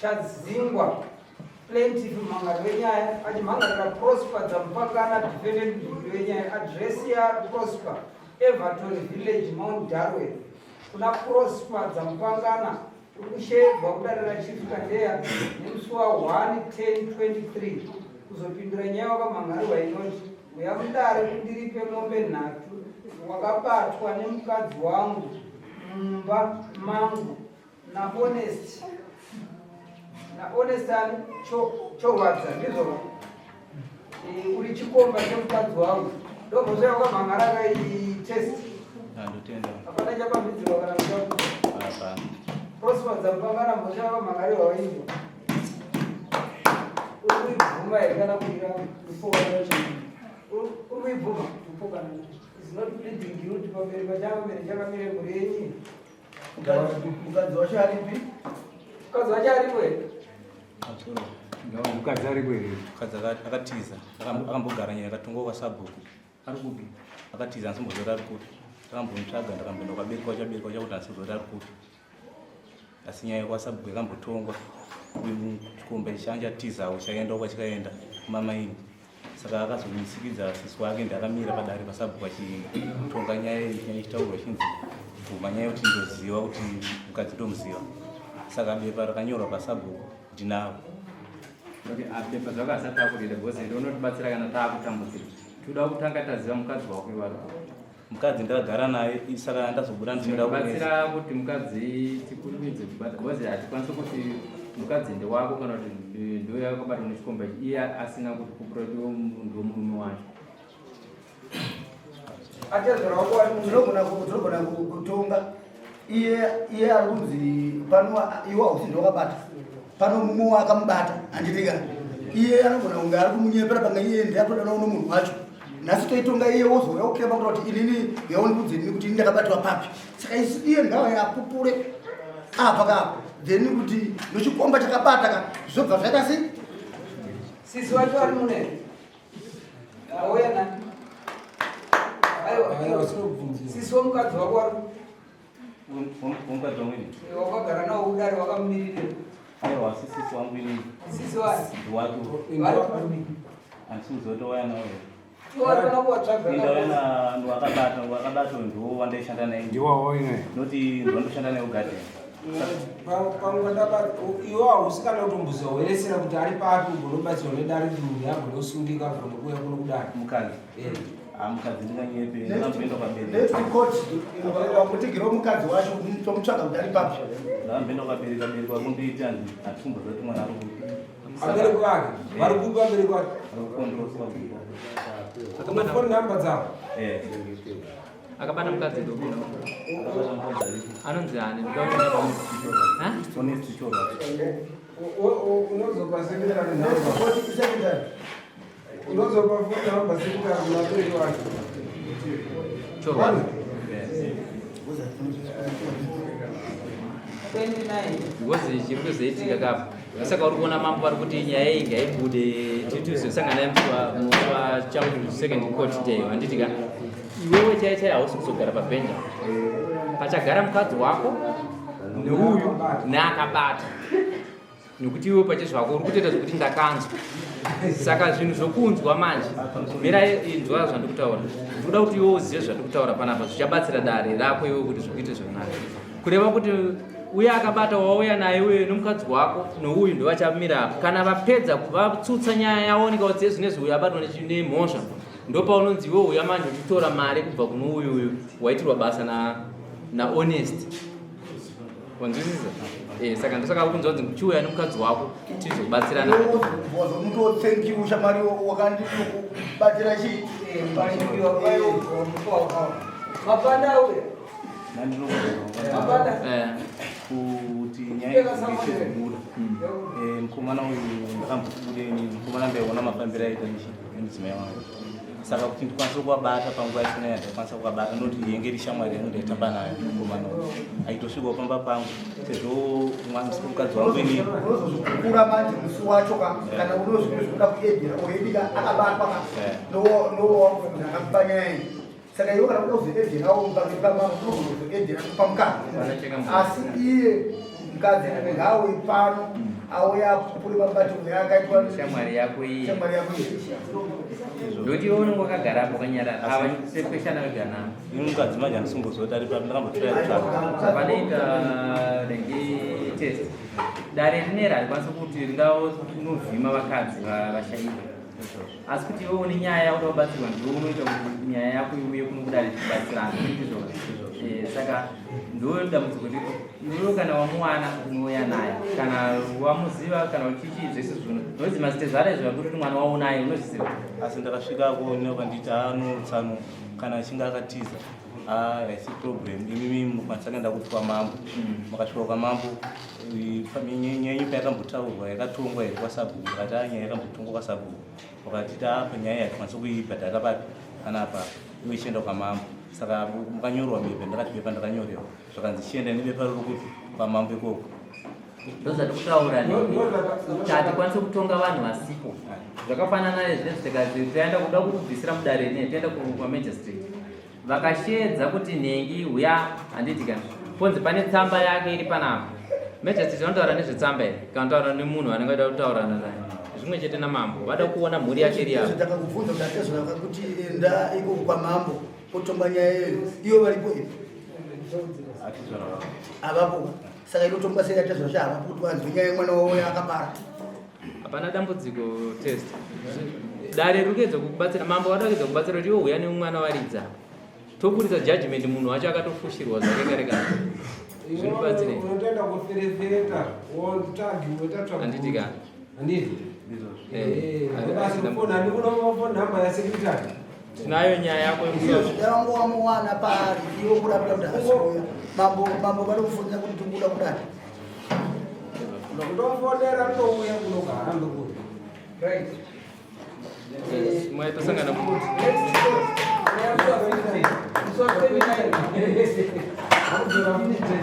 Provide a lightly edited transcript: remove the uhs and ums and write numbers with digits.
Chadzingwa, plaintiff mumhan'ari wenyaya achimhan'arira Prosper Dzamupangana, defendant mudhuri wenyaya, address yaProsper, Everton Village, Mount Darwin. Kuna Prosper Dzamupangana uri kusheedzwa kudare raChief Kandeya nemusi wa 1 10 23 kuzopindura nyaya wakamhan'arirwa inoti uya mudare kundiripe mombe nhatu wakabatwa nemukadzi wangu mumba mangu naHonest naHonest ani chorwadza ndizvo eh, uri chikomba chemukadzi wangu ndomhosva yakamhan'ara kai test hapana chapamhidzirwa kana kuta Prosper Dzamupangana mhosva yakamhan'arirwa wainzwa uri kuibvuma here kana kuiramba uri kuibvuma is not pleading guilty pamberi pachamamberi chakamire mhuri yenyu Mukadzi wacho aripi? Mukadzi wacho aripo here? Mukadzi aripo here? Mukadzi akatiza, akambogara nyaya akatongwa kwasabhuku. Ari kupi? Akatiza ansimbozoti ari kupi. Takambomutsvaga ndakamboenda kwabereka wachabereka wachakuti ansimbozoti ari kupi. Asi nyaya yekwasabhuku yakambotongwa. Chikomba ichi changa chatizawo chakaendawo kwachikaenda kumamaini. Saka akazomisikidza sisi wake ndakamira padare pasabhuku achitonga nyaya iyi nyaya ichitaurwa ichinzi bvuma nyaya yekuti ndoziva kuti mukadzi ndomuziva. Saka bepa rakanyorwa pasabhuku ndinaro. Okay, bepa zvako asati akurida because ndinotibatsira kana taakutambudzika. Toda kutanga taziva mukadzi wako iwe ari kupi. Mukadzi ndakagara naye saka ndazobuda ndichienda kubatsira kuti mukadzi tikurumidze kubata because hatikwanisi kuti mukadzi ndewako kana kuti ndoyakabatwa nechikomba ichi iye asina kuti kupura kuti ndiwo murume wacho. Tinogona kutonga iye iye ari kunzi pano iwe hausi ndowakabata pano mumwe wakamubata handitika iye anogona kunge ari kumunyepera panga iye ndiatoda uno munhu wacho nhasi toitonga iye wozouya ukema kuta kuti inini yaundiudze inini kuti ini ndakabatwa papi saka isu iye ngauye apupure apa kapo then kuti nochikomba chakabata ka zvobva zvaita sei sisi wacho ari mune auya nani aiwa sisi womukadzi wako ari Womukadzi wangu ini? Wakagara nawo udare wakamumirira. Aiwa sisi wangu ini. Sisi wani? Ndiwake. Handisi kuzotouya nawo here? Wakabata wakabata ndiwo wandaishanda naye. Ndiwo waine. Noti ndiwandoshanda naye kugarden. Pangandaba iwe hausi kana kutomboziva weresera kuti ari papi ugonobatsirwa nedare munhu agonosungika agone kuuya kuno kudare. Mukadzi. Eh. Ah, mukadzi ndinganyepe ndakamboenda kwabereka. Next court wakutigirawo mukadzi wacho tomutsvaga kuti ari papi. Ndakamboenda kwabereka bereka kundiita hatisi kumboziva kuti mwana ari kupi. Vabereki vake vari kupi vabereki vake? Vari kupi? Une phone number dzavo? Eh. Akabata mukadzi ndokuona. Anonzi ani? Honest Chorwa. Unozopa secretary number. Unozopa phone number secretary kuvabereki vake. Chorwa. Because chiri kuzoitika kapa saka uri kuona mambo vari kuti nyaya iyi ngaibude titizosangana musi wa second court day handiti ka iwewe chai chai hausi kuzogara pabhenja pachagara mukadzi wako neuyu neakabata nekuti iwe pachezvako uri kutoita zvekuti ndakanzwa saka zvinhu zvokunzwa manje mira inzwa zvandikutaura ndikuda kuti iwe uzive zvandikutaura panapa zvichabatsira dare rako iwe kuti zvikuite zvakanaka kureva kuti uye akabata wauya naye uye nomukadzi wako nouyu ndovachamira apa kana vapedza vatsutsa nyaya yaoneka kuti sezvinezvi uyu abatwa nemhosva ndopaunonzi iwe uya manje uchitora mari kubva kuno uyu uyu waitirwa basa naHonest wanzwisisa eh, saka ndosaka kunzwa kunzi chiuya nemukadzi wako tizobatsirana wazomuto thank you shamwari wakandikubatira chii mapanda auya kuti nyaya izobuda eh, mukomana uyu ndakamboti budeni mukomana ndaiona mafambiro aita nemudzimai wangu saka kuti ndikwanise kuvabata panguva yachona yandaikwanisa kuvabata noti yenge iri shamwari yangu ndaitamba nayo mukomana uyu aitosvikawo pamba pangu sezvo mukadzi wangu inini unozozvikura manje musi wacho ka kana unozvikuda kuedera already ka akabatwa ka nowakufunga akakupa nyaya iyi saka iwe kana kuda kuzoederawo pamberi pamambo unogona kuzoedera kupa mukadzi asi iye mukadzi ngaawe pano. Auya apupure mabatirwo yaakaitwa Shamwari yako iyi. Shamwari yako iyi. Ndokuti iwe unenge wakagara apo wakanyarara. Ava sepeshana vega navo. Ini mukadzi manje handisimbozoti ari papi, ndakambotora kutsvaga. Panoita renge test. Dare rineri harikwanisi kuti ringanovhima vakadzi vashaikwa. Asi kuti iwe une nyaya yakuda kubatsirwa, ndiwe unoita kuti nyaya yako iuye kuno kudare tichibatsirana. Ndizvo. Saka ndo dambudziko riripo. Iwewe kana wamuwana unouya naye, kana wamuziva, kana uchichi zvese zvino unozi mazitezvara izvo vakuti mwana waunaye unozviziva. Asi ndakasvikako nekanditi anotsano kana achinge akatiza, haisi problem, imimi munokwanisa kuenda kuti kwamambo. Makasvika kwamambo, nyaya yenyu payakambotaurwa yakatongwa here kwasabhuku? Ndakati a nyaya yakambotongwa kwasabhuku, wakatiti apa nyaya yatikwanisa kuibhadhara papi panapa, iwe ichienda kwamambo. Saka makanyorwa bepa, ndakati bepa ndakanyorerwa, zvakanzi chienda nebepa riri kupi kwamambo ikoko. Ndozvati kutaura hatikwanisi kutonga vanhu vasipo. Zvakafanana nezvinezvi, tikazi taenda kuda kukubvisira mudare rine, toenda kwamagistrate, vakashedza kuti nhengi uya, handiti ka ponzi pane tsamba yake iri panapa. Magistrate vanotaura nezvetsamba here kana kutaura nemunhu vanenge vada kutaurana naye? Zvimwe chete namambo, vada kuona mhuri yake iri apo. Takakubvunza kuti atezvara kuti enda ikoko kwamambo kotongwa nyaya iyoyo, iyo varipo here? Atizvara. Havapo. Saka inotongwa sei atezvara cha havapo, kuti vanzwe nyaya yemwana wavo yaakabara? Hapana dambudziko test. Dare riri kuedza kukubatsira, mambo vada kuedza kubatsira kuti iwe uya nemwana waridza, toburitsa judgment munhu wacho akatofushirwa zvake kare kare. Zvinobatsirei? Unotoenda koferefeta, wotagi, woita. Handiti ka? Handiti? Eh, Basi kufona, handikunomafoni namba yasekretary. Tinayo nyaya yako Iyo zvidavango wamuwana paari, iwo kurapira kuti hasiuya. Mambo vanokufonera kuti tikuda kudai. Ndokutofonera, ndouya kunogara ndokuti. Right. Mwaitosangana. Next court. Musi wa 15, musi wa 29. Akudzora futi.